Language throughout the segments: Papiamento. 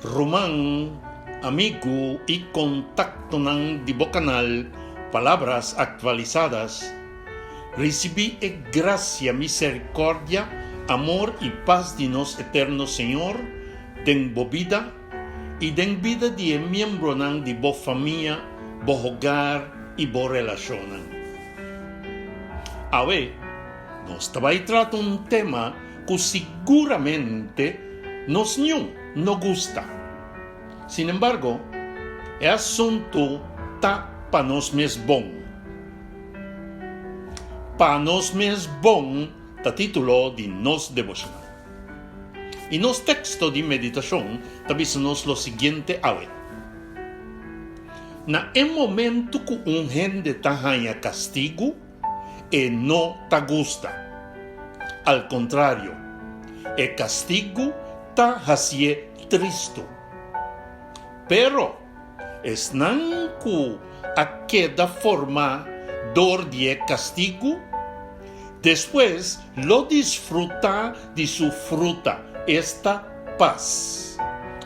Ruman, amigu i kontaktonan di bo kanal Palabras Actualizadas, risibí e grasia, miserikòrdia, amor i pas di nos Eterno Señor den bo bida i den bida di e miembronan di bo famia, bo hogar i bo relashonnan. Awe, nos ta bai trata un tema ku siguramente nos niun no gusta. Sin embargo, e asuntu ta pa nos mes bon. Pa nos mes bon ta título di nos devoshonal. I nos teksto di meditashon ta bisa nos lo siguiente awe, Na e momentu ku un hende ta haña kastigu, e no ta gusta. Al kontrario, e kastigu ta hasié tristu. Pero, esnan ku a keda formá dor di e kastigu, despues lo disfrutá di su fruta, esta, pas,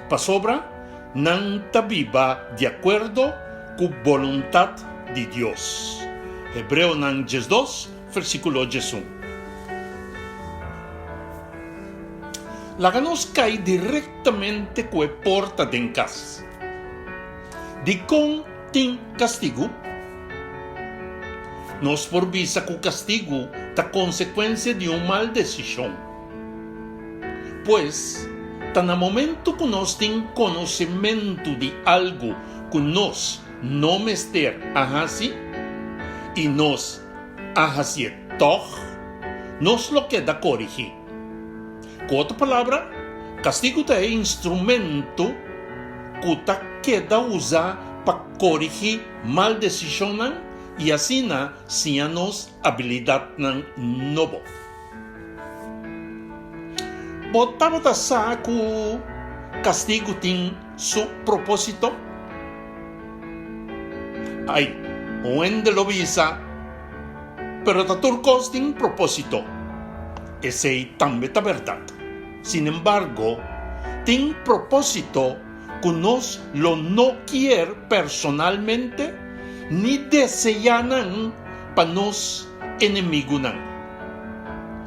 pasobra nan ta biba di akuerdo ku boluntat di Dios. Hebreonan 12, versíkulo 11. Laga nos kai direktamente ku e porta den kas. Dikon tin kastigu? Nos por bisa ku kastigu ta konsekuensia di un mal desishon. Pues, ta na momentu ku nos tin konosementu di algu ku nos no mester a hasi i nos a hasié tòg, nos lo keda korigí. Ku otro palabra, kastigu ta e instrumento ku ta keda usá pa korigí mal desishonnan i asina siña nos abilidatnan nobo. Bo tabata sa ku kastigu tin su propósito? Ai, un hende lo bisa, Pero ta tur kos tin propósito. Esei tambe ta bèrdat. Sinembargo, tin propósito ku nos lo no kier personalmente ni deseá nan pa nos enemigunan.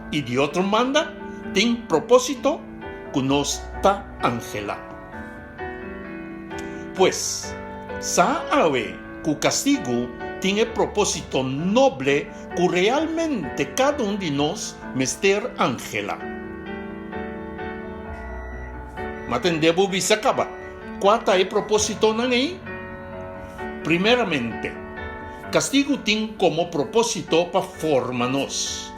I di otro banda tin propósito ku nos ta anhelá. Pues, sa awe ku kastigu tin e propósito noble ku realmente kada un di nos mester anhelá. Ma tende bo bisa kaba, kua ta e propósitonan ei? Primeramente, Kastigu tin komo propósito pa forma nos.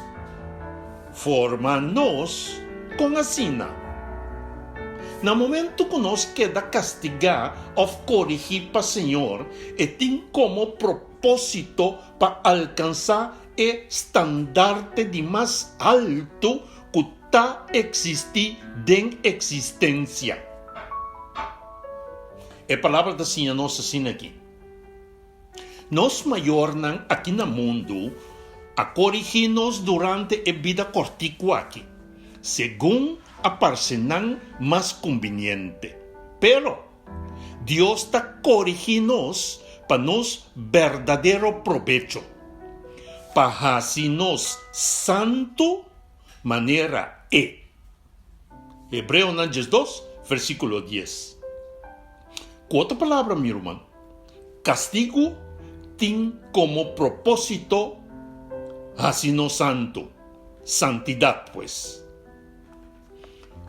Forma nos kon asina? Na momentu ku nos keda kastigá òf korigí pa Señor, e tin komo propósito pa alkansá e standarte di mas altu ku ta eksistí den eksistensia. E Palabra ta siña nos asina aki. Nos mayornan aki na mundu a korigí nos durante e bida kòrtiku aki, segun a parse nan mas kumbiniente. Pero, Dios ta korigí nos pa nos berdadero probecho, pa hasi nos santu manera E. Hebreonan 12, versíkulo 10. Ku otro palabra, mi ruman, kastigu tin komo propósito hasi nos santu, santidat pues.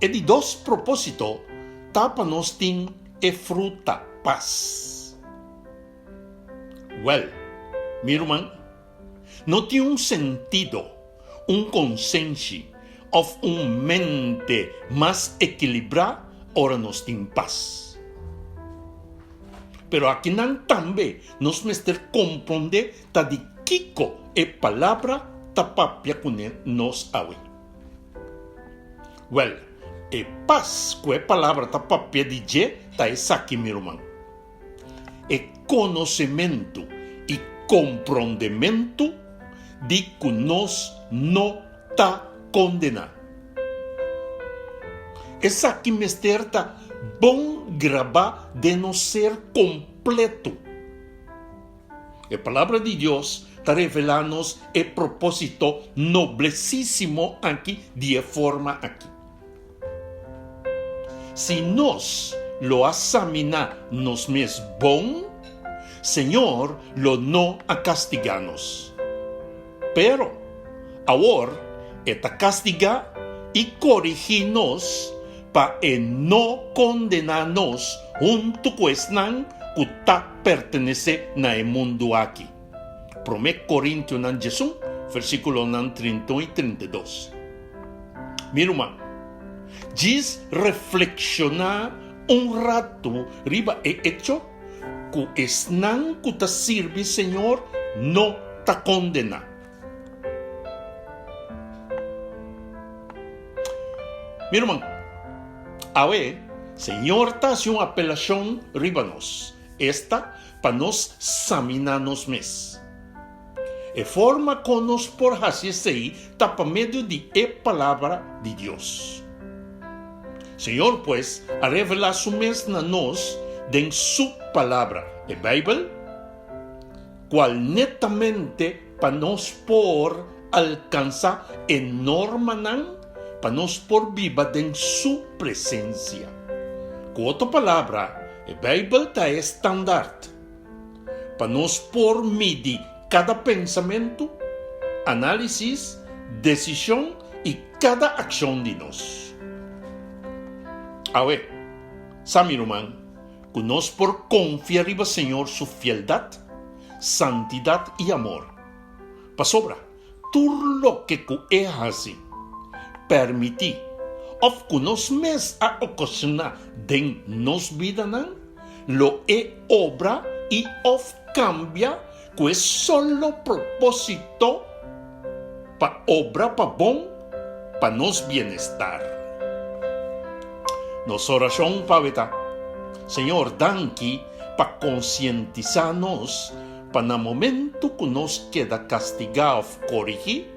E di dos propósito ta pa nos tin e fruta pas. Wèl, mi ruman, No tin un sentido, un konsenshi òf un mente mas ekilibrá ora nos tin pas. Pero akinan tambe nos mester komprondé ta di kiko e Palabra ta papia kuné nos awe. Wèl, e pas ku e Palabra ta papia di dje ta esaki, mi ruman. E konosementu i komprondementu di ku nos no ta kondená. Esaki mester ta bon grabá den nos ser kompleto. E Palabra di Dios ta revelá nos e propósito noblesísimo aki di e forma aki. Si nos lo a saminá nos mes bon, Señor lo no a kastigá nos. Pero, awor e ta kastigá i korigí nos pa e no kondená nos huntu ku esnan ku ta pertenesé na e mundu aki. Promé Korintionan diesun, versíkulonan 31 i 32. Mi ruman, djis reflekshoná un ratu riba e echo ku esnan ku ta sirbi Señor no ta kondená. Mi ruman, awe Señor ta hasi un apelashon riba nos, esta pa nos saminá nos mes. E forma kon nos por hasi esei ta pa medio di e Palabra di Dios. Señor, pues, a revelá su mes na nos den su Palabra, e Bijbel, kual netamente pa nos por alkansá e normanan pa nos por biba den su presensia. Ku otro palabra, e Bijbel ta e standaard. Pa nos por midi kada pensamentu, análisis, desishon i kada akshon di nos. Awe, sa mi ruman, ku nos por konfia riba Señor su fieldat, santidat i amor. Pasobra tur loke ku e hasi, permití òf ku nos mes a okashoná den nos bidanan, lo e obra i òf kambia ku e solo propósito pa obra pa bon pa nos bienestar. Nos orashon pa ta, Señor danki pa konsientisá nos pa na momentu ku nos keda kastigá òf korigí,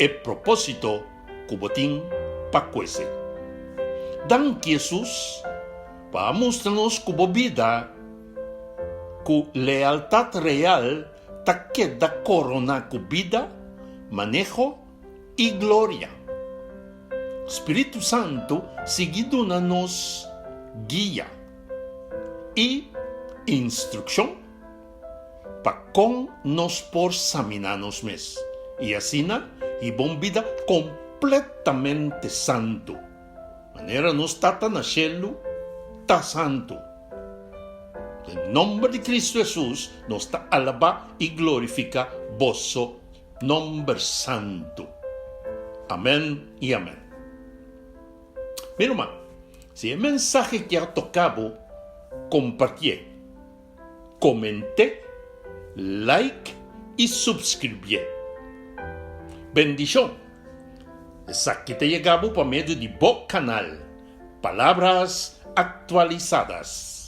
e propósito ku bo tin pa ku esei. Danki Hesus pa a mustra nos ku bo bida ku lealtat real ta keda koroná ku bida, maneho i gloria. Spiritu Santu sigui duna nos guia i instrukshon pa kon nos por saminá nos mes i asina hiba un bida kompletamente santu, manera nos Tata na shelu ta santu. Den nomber di Kristu Hesus nos ta alabá i glorifiká boso nomber santu. Amèn i amèn. Mi ruman, si e mensahe ki a toká bo, kompartié, koment'é, like i supskribié. Bendishon! Esaki ta yega bo pa medio di bo kanal Palabras Actualizadas.